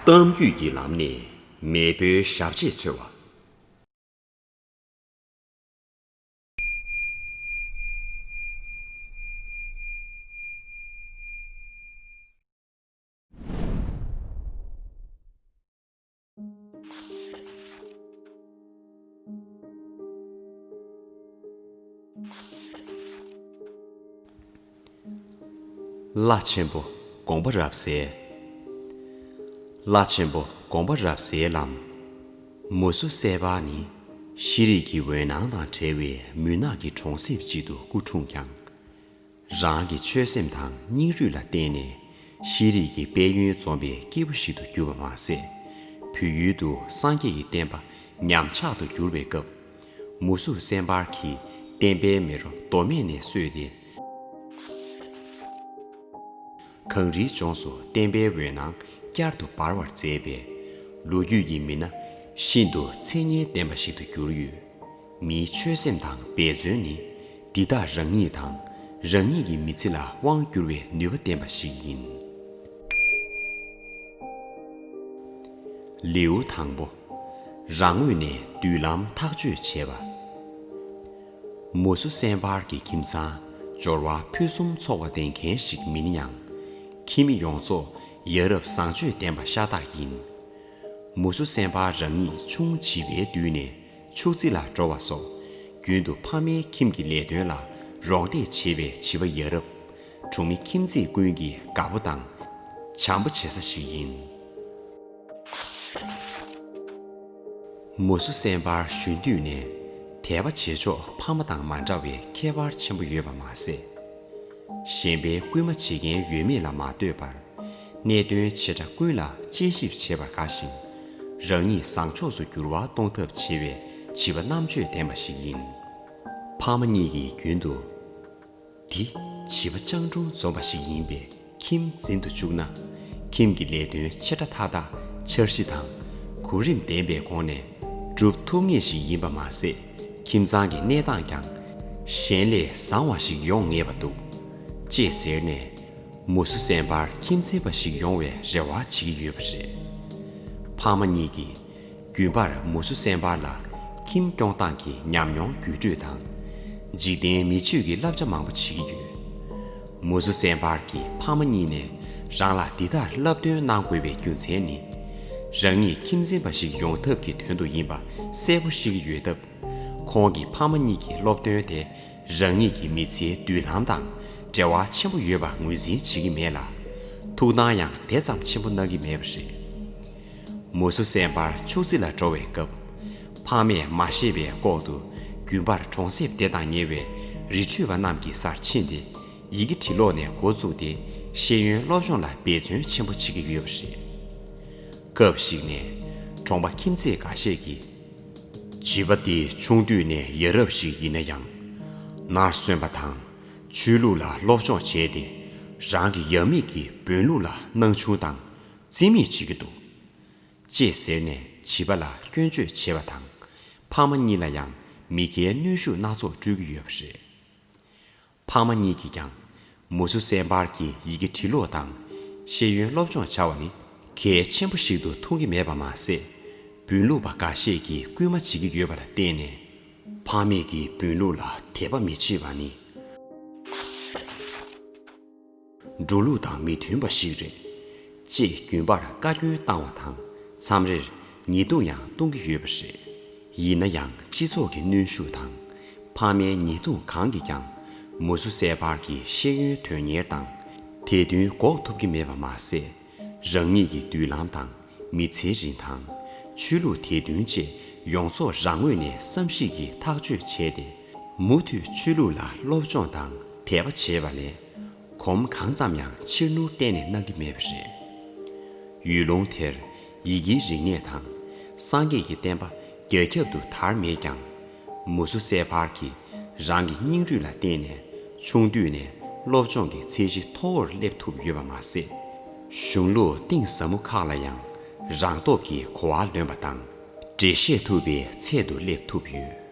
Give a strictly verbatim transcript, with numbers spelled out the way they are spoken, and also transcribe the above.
གཏམ་རྒྱུད་ཀྱི་ལམ་ནས་མེས་པོའི་ཞབས་རྗེས་འཚོལ་བ། བླ་ཆེན་པོ་དགོངས་པ་རབ་གསལ། བླ་ཆེན་པོ་དགོངས་པ་རབ་གསལ་ལམ། མུ་སུ་སེ་བ་ནི་ཤེས་རིག་གི་འོད་སྣང་དང་བྲལ་བའི་མུན་ནག་གི་གྲོང་གསེབ་ཅིག་ཏུ་སྐུ་འཁྲུངས་ཀྱང་། རང་གི་ཆོད་སེམས་དང་སྙིང་རུས་ལ་བརྟེན་ནས་ཤེས་རིག་གི་དཔལ་ཡོན་འཛོམས་པའི་སྐྱེས་བུ་ཞིག་ཏུ་གྱུར་པ་མ་ཟད། བོད་ཡུལ་དུ་སངས་རྒྱས་ཀྱི་བསྟན་པ་ཉམས་ཆག་ཏུ་གྱུར་པའི་སྐབས། མུ་སུ་སེམས་དཔར་གྱིས་བསྟན་པའི་མེ་རོ་མདོ་སྨད་ནས་གསོས་ཏེ། གངས་རིའི་ལྗོངས་སུ་བསྟན་པའི་འོད་སྣང་བསྐྱར་དུ་འབར་བར་མཛད་པས། ལོ་རྒྱུས་ཀྱི་མི་སྣ་ཤིན་ཏུ་མཚན་སྙན་ལྡན་པ་ཞིག་ཏུ་གྱུར་ཡོད། མིའི་ཆོད་སེམས་དང་འབད་བརྩོན་ནི་འདི་དག་རང་ཉིད་དང་རང་ཉིད་ཀྱི་མི་ཚེ་ལ་དབང་བསྒྱུར་བའི་ནུས་པ་ལྡན་པ་ཞིག་ཡིན། ལེའུ་དང་པོ། རང་ངོས་ནས་མདུན་ལམ་ཐག་གཅོད་བྱེད་པ། མུ་སུ་སེམས་དཔར་གྱི་ཁྱིམ་ཚང་འབྱོར་བ་ཕུན་སུམ་ཚོགས་པ་ལྡན་མཁན་ཞིག་མིན་ཡང་། ཁྱིམ་མི་ཡོངས་རྫོགས་ཡ་རབས་བཟང་སྤྱོད་ལྡན་པ་ཤ་སྟག་ཡིན། མུ་སུ་སེམས་དཔར་རང་ཉིད་ཆུང་བྱིས་པའི་དུས་ནས་ཕྱུགས་རྫི་ལ་འགྲོ་བ་སོགས་རྒྱུན་དུ་ཕ་མའི་ཁྱིམ་གྱི་ལས་དོན་ལ་རོགས་འདེགས་བྱེད་པའི་བྱིས་པ་ཡ་རབས། གྲོང་མི་ཁྱིམ་མཚེས་ཀུན་གྱི་དགའ་པོ་དང་བྱམས་པོ་བྱེད་ས་ཞིག་ཡིན། མུ་སུ་སེམས་དཔར་གཞོན་དུས་ནས་དད་པ་བྱེད་ཕྱོགས་ཕ་མ་དང་མ་འདྲ་བའི་ཁྱད་པར་ཆེན་པོ་ཡོད་པ་མ་ཟད། གཞན་པའི་སྐུལ་མ་བྱེད་མཁན་ཡོད་མེད་ལ་མ་ལྟོས་པར། གནད་དོན་ཆེ་ཕྲ་ཀུན་ལ་དཔྱད་ཞིབ་བྱེད་པར་དགའ་ཞིང་། རང་ཉིད་བཟང་ཕྱོགས་སུ་འགྱུར་བ་གཏོང་ཐབས་བྱེད་པའི་བྱིས་པ་རྣམ་དཔྱོད་ལྡན་པ་ཞིག་ཡིན། ཕ་མ་གཉིས་ཀྱིས་རྒྱུན་དུ། འདི་བྱིས་པ་སྤྱང་གྲུང་འཛོམས་པ་ཞིག་ཡིན་པས་ཁྱིམ་འཛིན་དུ་བཅུག་ན། ཁྱིམ་གྱི་ལས་དོན་ཆེ་ཕྲ་མཐའ་དག་འཆར་གཞི་དང་གོ་རིམ་ལྡན་པའི་སྒོ་ནས་སྒྲུབ་ཐུབ་ངེས་ཤིག་ཡིན་པ་མ་ཟད། ཁྱིམ་ཚང་གི་གནས་སྟངས་ཀྱང་གཞན་ལས་བཟང་བ་ཞིག་ཡོང་ངེས་པ་འདུག་ཅེས་ཟེར་ནས། མུ་སུ་སེམས་དཔར་ཁྱིམ་འཛིན་པ་ཞིག་ཡོང་བའི་རེ་བ་བྱེད་ཀྱི་ཡོད་པ་རེད། ཕ་མ་གཉིས་ཀྱིས། རྒྱུན་པར་མུ་སུ་སེམས་དཔའ་ལ་ཁྱིམ་སྐྱོང་སྟངས་ཀྱི་ཉམས་མྱོང་བརྒྱུད་སྤྲོད་དང་། འཇིག་རྟེན་མི་ཆོས་ཀྱི་བསླབ་བྱ་མང་པོ་བྱེད་ཀྱི་ཡོད། མུ་སུ་སེམས་དཔའ་གྱི་ཕ་མ་གཉིས་ནས་རང་ལ་འདི་ལྟར་བསླབ་སྟོན་གནང་དགོས་པའི་རྒྱུ་མཚན་ནི། རང་ཉིད་ཁྱིམ་འཛིན་པ་ཞིག་ཡོང་ཐབས་ཀྱི་དོན་དུ་ཡིན་པ་གསལ་པོ་ཤེས་ཀྱི་ཡོད་སྟབས། ཁོང་གི་ཕ་མ་གཉིས་ཀྱི་སློབ་སྟོན་དེ་རང་ཉིད་ཀྱི་མི་ཚེའི་མདུན་ལམ་དང་འབྲེལ་བ་ཆེན་པོ་ཡོད་པ་ངོས་འཛིན་བྱེད་ཀྱི་མེད་ལ། ཐུགས་སྣང་ཡང་དེ་ཙམ་ཆེན་པོ་གནང་གི་མེད་པ་རེད། མུ་སུ་སེམས་དཔའ་ཕྱུགས་རྫི་ལ་འགྲོ་བའི་སྐབས། ཕ་མས་མ་ཤེས་པའི་ལྐོག་ཏུ་རྒྱུན་པར་གྲོང་གསེབ་དེ་དང་ཉེ་བའི་རི་ཁྲོད་པ་རྣམས་ཀྱི་སར་ཕྱིན་ཏེ། ཡི་གེ་འབྲི་ཀློག་ནས་འགོ་བཙུགས་ཏེ་ཤེས་ཡོན་སློབ་སྦྱོང་ལ་འབད་བརྩོན་ཆེན་པོ་བྱེད་ཀྱི་ཡོད་པ་རེད། སྐབས་ཤིག་ནས་གྲོང་པ་ཁྱིམ་མཚེས་འགའ་ཤས་ཀྱིས། བྱིས་པ་འདི་ཆུང་དུས་ནས་ཡ་རབས་ཤིག་ཡིན་ན་ཡང་། ནར་སོན་པ་དང་ཆོས་ལུགས་ལ་སློབ་སྦྱོང་བྱས་ཏེ། རང་གི་ཡབ་མེས་ཀྱི་བོན་ལུགས་ལ་སྣང་ཆུང་དང་རྩིས་མེད་བྱེད་ཀྱི་འདུག་ཅེས་ཟེར་ནས་བྱིས་པ་ལ་སྐྱོན་བརྗོད་བྱས་པ་དང་། ཕ་མ་གཉིས་ལ་ཡང་མི་སྐྱའི་གནོན་ཤུགས་སྣ་ཚོགས་སྤྲོད་ཀྱི་ཡོད་པ་རེད། ཕ་མ་གཉིས་ཀྱིས་ཀྱང་མུ་སུ་སེམས་དཔའ་གྱི་ཡི་གེ་འབྲི་ཀློག་དང་ཤེས་ཡོན་སློབ་སྦྱོང་བྱ་བ་ནི་གལ་ཆེན་པོ་ཞིག་ཏུ་མཐོང་གི་མེད་པ་མ་ཟད། བོན་ལུགས་པ་འགའ་ཤས་ཀྱིས་སྐུལ་མ་བྱེད་ཀྱི་ཡོད་པ་ལ་བརྟེན་ནས། ཕ་མེས་ཀྱིས་བོན་ལུགས་ལ་དད་པ་མི་བྱེད་པ་ནི། འགྲོ་ལུགས་དང་མི་མཐུན་པ་ཞིག་རེད། ཅེས་རྒྱུན་པར་བཀའ་བཀྱོན་བཏང་བ་དང་མཚམས་རེར་ཉེས་རྡུང་ཡང་གཏོང་གི་ཡོད་པ་རེད། ཡིན་ན་ཡང་སྤྱི་ཚོགས་ཀྱི་གནོན་ཤུགས་དང་ཕ་མའི་ཉེས་རྡུང་གང་གིས་ཀྱང་མུ་སུ་སེ་བར་གྱི་ཤེས་ཡོན་དོན་གཉེར་དང་དད་འདུན་འགོག་ཐུབ་ཀྱི་མེད་པ་མ་ཟད། རང་ཉིད་ཀྱི་མདུན་ལམ་དང་མི་ཚེའི་རིན་ཐང་། ཆོས་ལུགས་དད་འདུན་བཅས་ཡོངས་རྫོགས་རང་ངོས་ནས་བསམ་གཞིག་གིས་ཐག་གཅོད་བྱས་ཏེ། མུ་མཐུད་ཆོས་ལུགས་ལ་སློབ་སྦྱོང་དང་དད་པ་བྱེད་པ་ལས། གོམ་གང་ཙམ་ཡང་ཕྱིར་ནུར་གཏན་ནས་གནང་གི་མེད་པ་རེད། ཡུལ་ལུང་དེར་ཡི་གེའི་རིག་གནས་དང་སངས་རྒྱས་ཀྱི་བསྟན་པ་རྒྱ་ཁྱབ་ཏུ་དར་མེད་ཀྱང་། མུ་སུ་སེ་ཕར་གྱིས་རང་གི་སྙིང་རུས་ལ་བརྟེན་ནས་ཆུང་དུས་ནས་སློབ་སྦྱོང་གི་ཚད་གཞི་མཐོ་བོར་སླེབས་ཐུབ་ཡོད་པ་མ་ཟད། གཞུང་ལུགས་གཏིང་ཟབ་མོ་ཁག་ལ་ཡང་རང་སྟོབས་ཀྱིས་གོ་བ་ལོན་པ་དང་འགྲེལ་བཤད་ཐུབ་པའི་ཚད་དུ་སླེབས་ཐུབ་ཡོད།